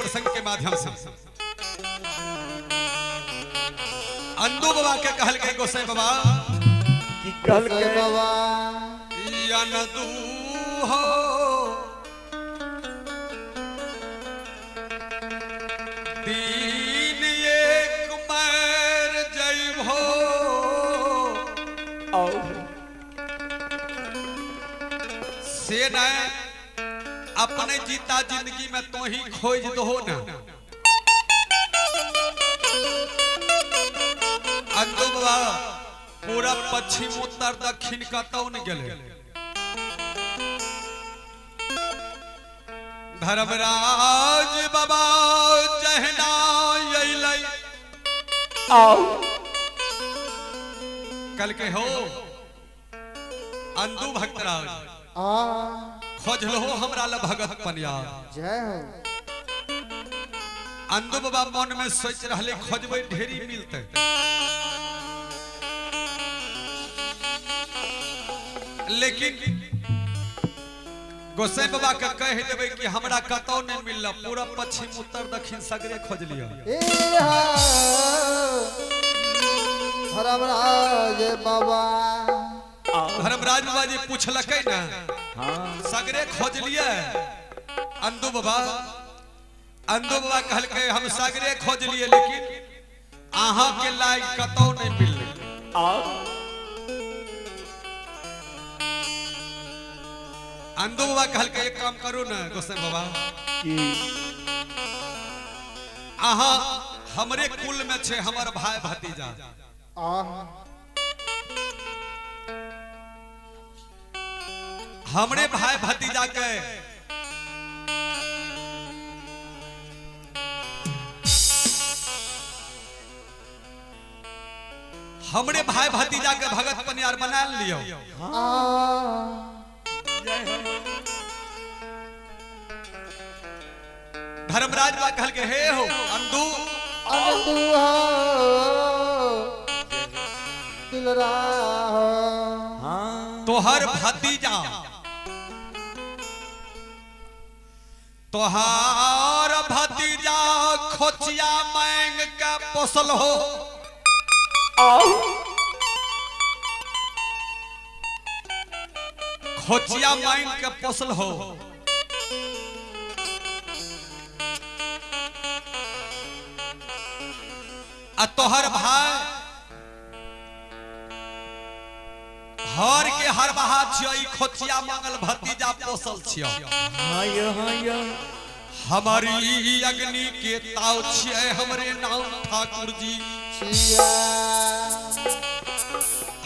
प्रसंग के माध्यम से अंदू बाबा के कहल के गोसाई बाबा की कहल के बाबा अनदू हो दीन एक मैर जैब हो से न अपने जीता जिंदगी में तो ही खोज दो ना। अंदू बाबा पूरा पश्चिम उत्तर दक्षिण कतौ न गेले। धर्मराज बाबा जहना अइलै कल के हो अंदू भक्तराज खोजलो हमरा ल भगत पनिया। जय हो। अंदू बाबा मन में सोच रहले खोजबै ढेरी मिलते। लेकिन गोसाई बाबा के कह देबै कि हमरा कतौ नहीं मिलल, पूरा पश्चिम उत्तर दक्षिण सगरे खोज लिया। धर्मराज बाबा धर्मराज बाबा जी पूछलकै ना, सगरे खोज लिया अंदू बाबा। अंदू बाबा कहलकै हम सगरे खोज लिए लेकिन अहाँ के लायक कतौ नहीं मिलल। अंदू बाबा कहलकै एक काम करू ना गोसाई बाबा, अहाँ हमरे कुल में छे हमर भाई भतीजा, हमरे भाई भतीजा के हमरे भाई भतीजा के भगत पनियार बना लियो। धर्मराज बा कहल के हे हो अंदू अंदू हो दिलरा हो तोहर भतीजा तोहार भतीजा खोचिया मांग के पोसल हो। खोचिया मांग के पोसल हो। आ तोहर भाई हर के हर बहा छियो, ई खोचिया मांगल भतीजा पोसल छियो। हमारी अग्नि के ताव छियै हमरे नाम ठाकुर जी।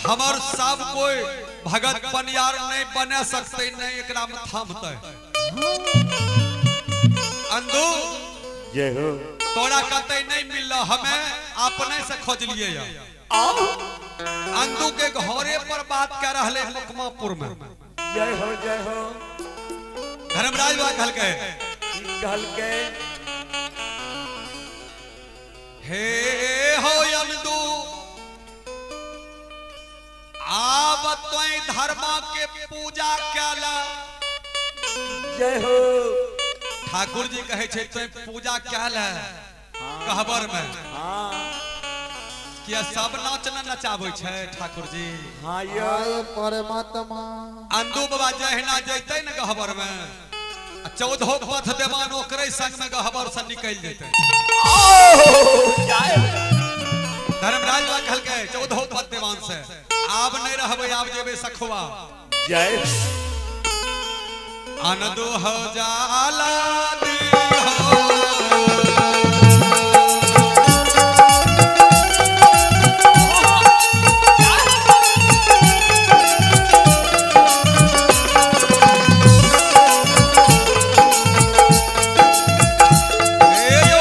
हमर सब कोई भगत पनियार नहीं बने सकते, नहीं एकरा में थामते। अंदू जय हो तोरा कतई नहीं मिलल, हमें अपने से खोज लिए। अंदू के घरे पर बात कर रहले मुकमापुर में। जय हो जय हो। धर्मराज बाबा कहलकै कहलकै हे हो अंदू आब तोय धर्मा के पूजा कैला। जय हो। ठाकुर जी कहे छे तोय पूजा कैला कहबर में किया सब नाच न नचाबै छै ठाकुर जी। हाँ यो परमात्मा। अंदू बाबा जहिना जैतै न गहबर में 14 पथ देवान ओकरे संग में गहबर से निकल जैतै। धर्मराज बाबा कहलकै 14 पथ देवान से आब नहीं रहबै, आब जेबै सखुआ। जय आनंद हो जाला दी हो। ए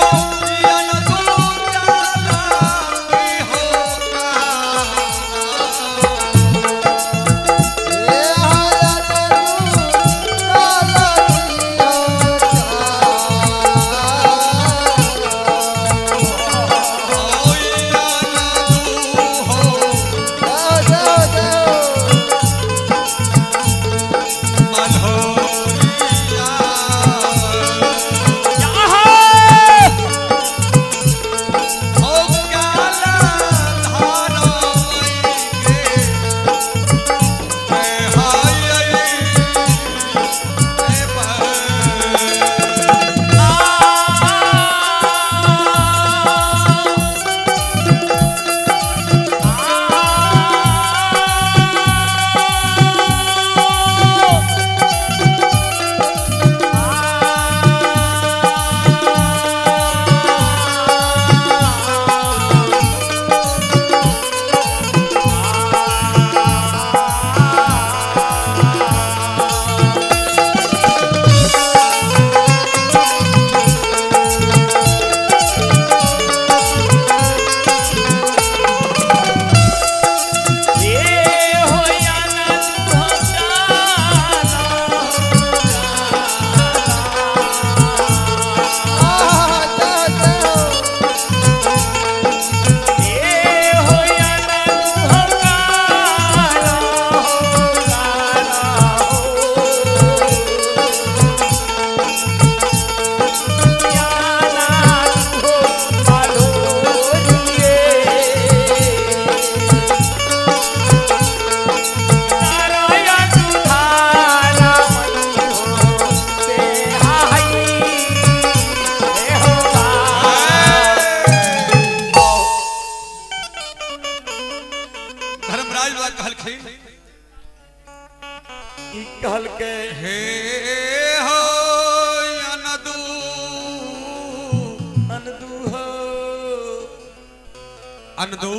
अनदू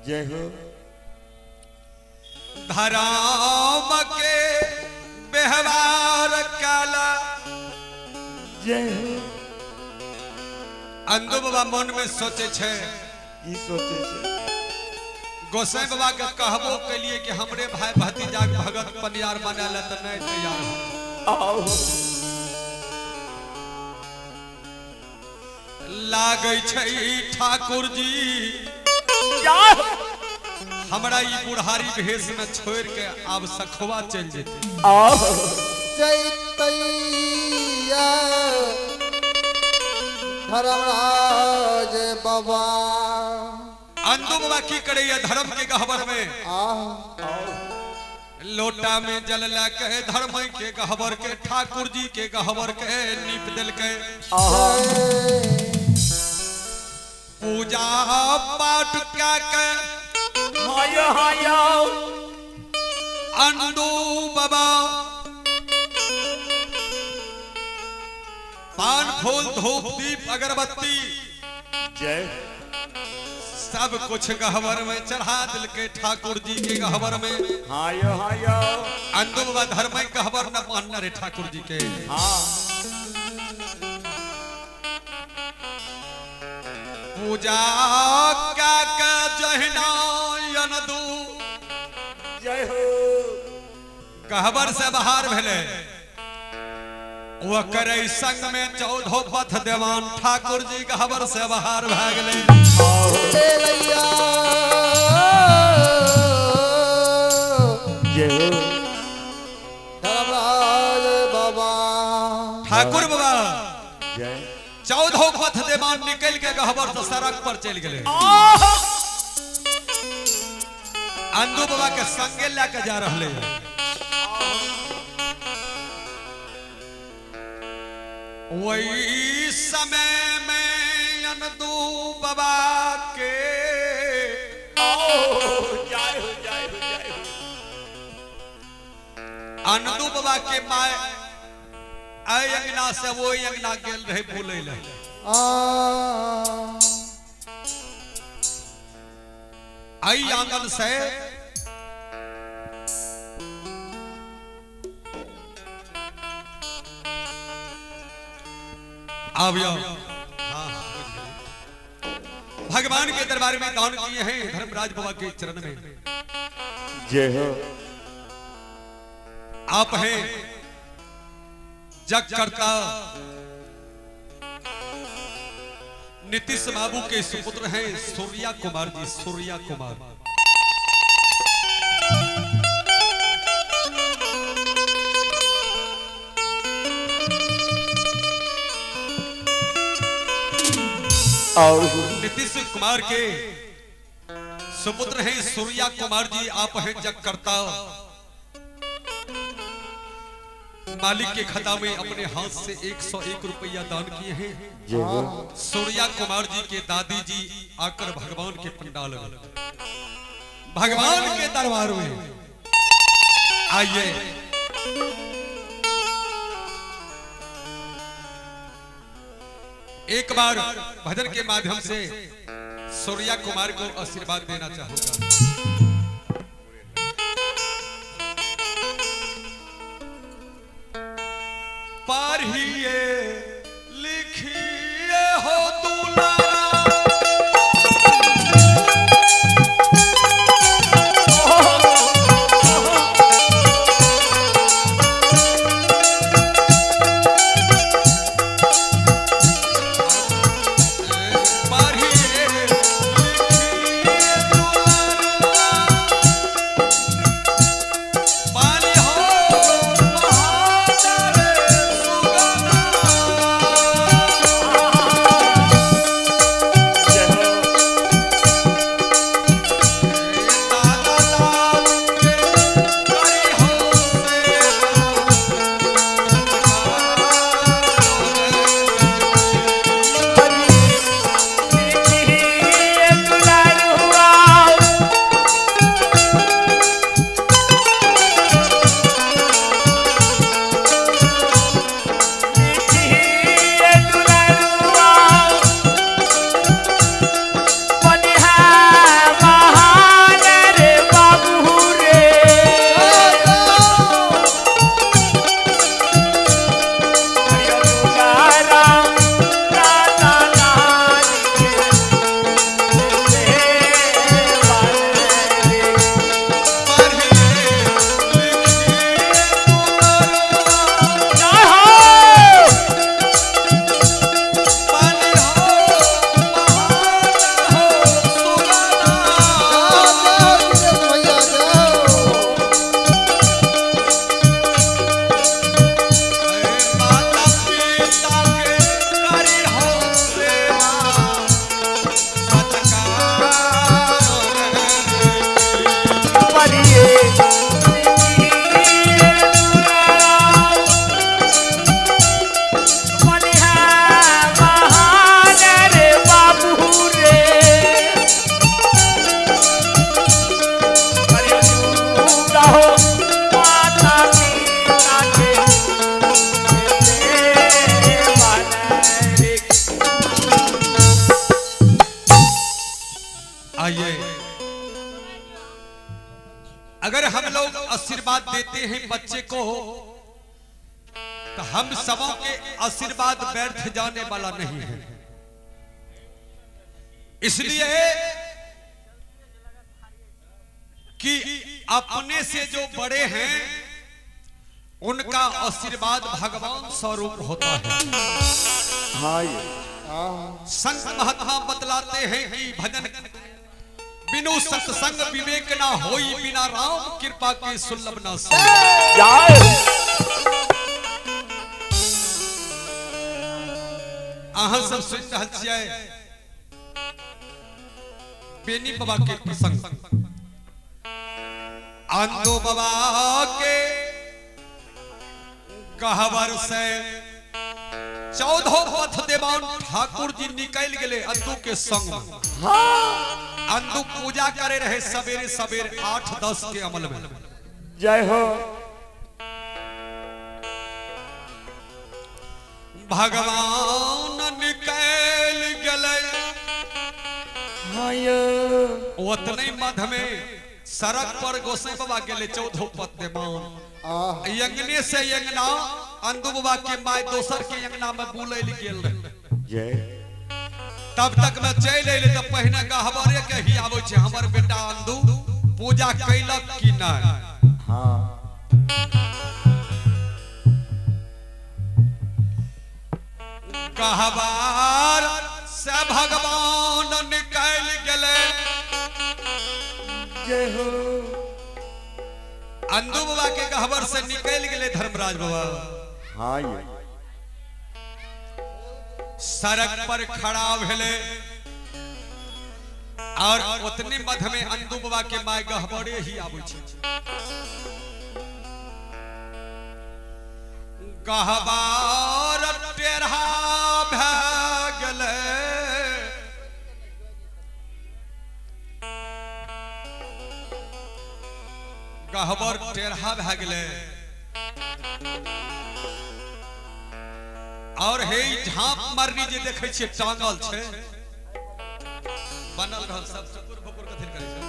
जय हो। धराम के व्यवहार काला जय हो। अंदू बाबा मन में सोचे छे की सोचे छे? गोसाई बाबा के कहबो के लिए कि हमरे भाई भतीजा के भगत पनियार बना ले त नहीं तैयार हो। आओ लागै छै ठाकुर जी हमरा ई बुढ़ारी भेष में छोड़ के आब सखवा चल जेते। आओ जैतैया धर्मराज बाबा। अंदू बाबा की करैया धर्म के गहबर में लोटा में जल लके धर्म के गहबर के ठाकुर जी के गहबर के नीप दिलके। पूजा पाठ क्या के अंदू बाबा पान फूल धूप दीप अगरबत्ती जय सब कुछ गहबर में चढ़ा दिल के ठाकुर जी के गहबर में। हायो हायो अंदू बाबा धर्म गहबर न मानना रे ठाकुर जी के। हाँ पूजा का जहिना अनदू जय हो गहबर से बाहर भेले वो करे संग में 14 पथ देवान ठाकुर जी गहबर से बाहर भा गेले। जय हो धर्मराज बाबा। ठाकुर बाबा जय 14 पथ देवान निकल के गहबर से सड़क पर चल गए। अंदू बाबा के संगे लेके जा रहे। वही समय में अंदू बाबा के जय हो जय हो जय हो। अंदू बाबा के my I अंगना से वो अंगना गेल रहे भूले ले। आई आंगन से आवियो। हाँ भगवान के दरबार में दान किए हैं धर्मराज बाबा के चरण में। जय हो। आप हैं जग करता नीतीश बाबू के सुपुत्र हैं सूर्या कुमार जी। सूर्या कुमार और नीतीश कुमार के सुपुत्र हैं सूर्या कुमार जी। आप हैं जग करता मालिक के खाता में अपने हाथ से 101 रुपया दान किए हैं। सूर्या कुमार जी के दादी जी आकर भगवान के पंडाल में भगवान के दरबार में आइए। एक बार भजन के माध्यम से सूर्या कुमार को आशीर्वाद देना चाहूंगा। पढ़िए लिखिए हो दुलारा पढ़िए लिखिए दुलारा पाली हो महादर सुगना। आशीर्वाद देते हैं बच्चे को तो हम सबों के आशीर्वाद व्यर्थ जाने वाला नहीं है। इसलिए कि अपने से जो बड़े हैं उनका आशीर्वाद भगवान स्वरूप होता है। हाँ, संत महात्मा बतलाते हैं कि भजन बिनु सत्संग विवेक ना होई, बिना राम कृपा के सुलभ ना सोई। अहाँ सब सुन रहल छियै बेनी बाबा के प्रसंग। अंदो बाबा के गहवर से 14 पथ देवान ठाकुर जी निकल गए अंदू के संग। अंदू पूजा करे रहे सवेरे सवेरे 8-10 के अमल में। जय हो। भगवान निकल गए उतने मध में सड़क पर गोसाई बाबा गेले 14 पथ देवान। यंगने से यंगना अंदू बाबा के my दोसर के यंगना में बुलैल गेल रहे। तब तक में चल अइले त पहिने गहबरे के ही आबै छै हमर बेटा अंदू पूजा कैलक कि नहि। हां, गहबर से भगवान निकल गेले। जय हो। अंदू बाबा के गहबर से निकल गेले धर्मराज बाबा। हाँ, सड़क पर खड़ा भेले और उतने मध में अंदू बाबा के my गहबरे ही आबै छै। गहबर टेढ़ा भए गेलै। गहबर टेढ़ा भए गेलै और हे झांप मारनी जे देखै छियै टांगल छै बनल रहल सब चुकुर भुकुर कथि करै छै।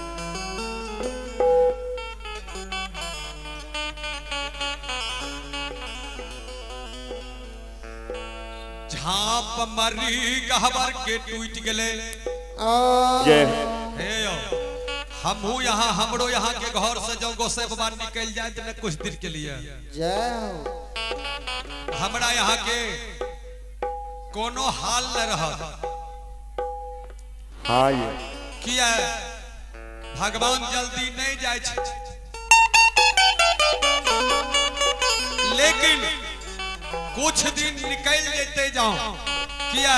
झांप मारी गहबर के टूट गेलै। जय हे यो, हमहू यहाँ हमरो यहाँ के घर से जो गोसाई बाबा निकल जाए तो कुछ दिन के लिए जय हो। हमरा यहाँ के कोनो हाल न रहत। हाँ, किया भगवान जल्दी नहीं जाए छै, लेकिन कुछ दिन निकल जैते जाओ किया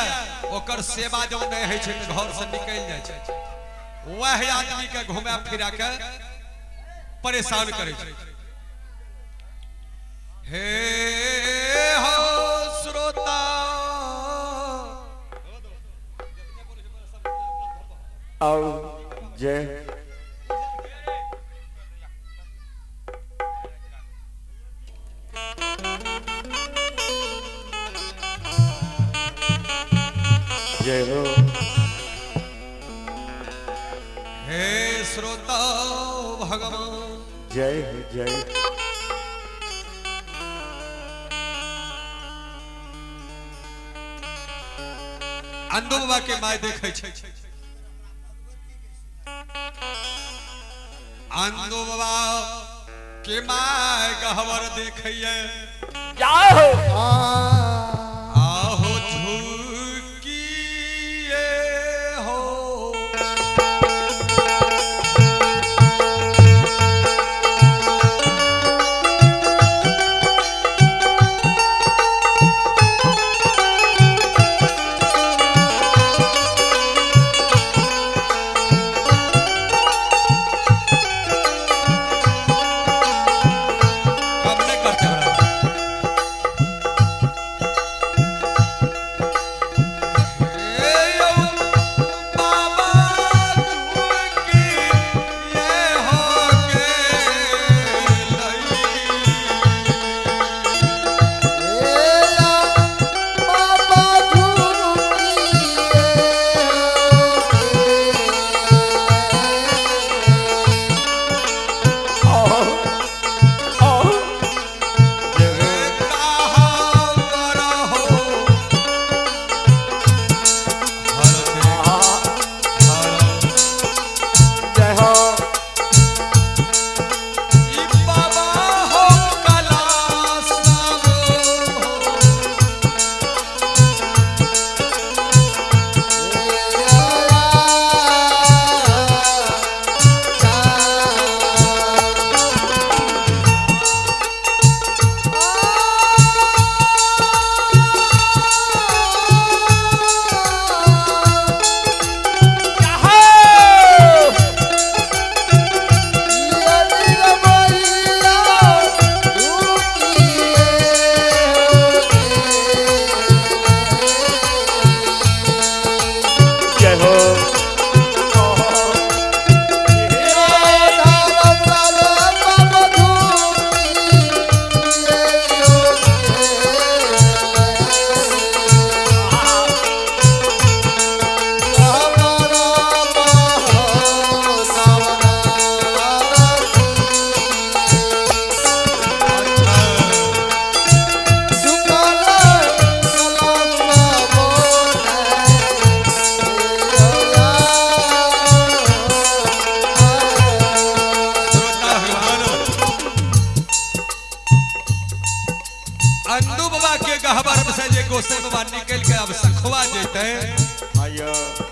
ओकर सेवा जो नहीं है घर से निकल जाए छै, वह आदमी के घुमा फिरा के परेशान करे छै। हे हो श्रोता, आओ जय। जय हो। हे श्रोता भगवान जय हो। जय अंदू बाबा के my देखै छै। अंदू बाबा के my गहबर देखैये। जय हो। आहो झुकिए हो गोसाई बाबा निकल के अब सखवा जेते। आयो।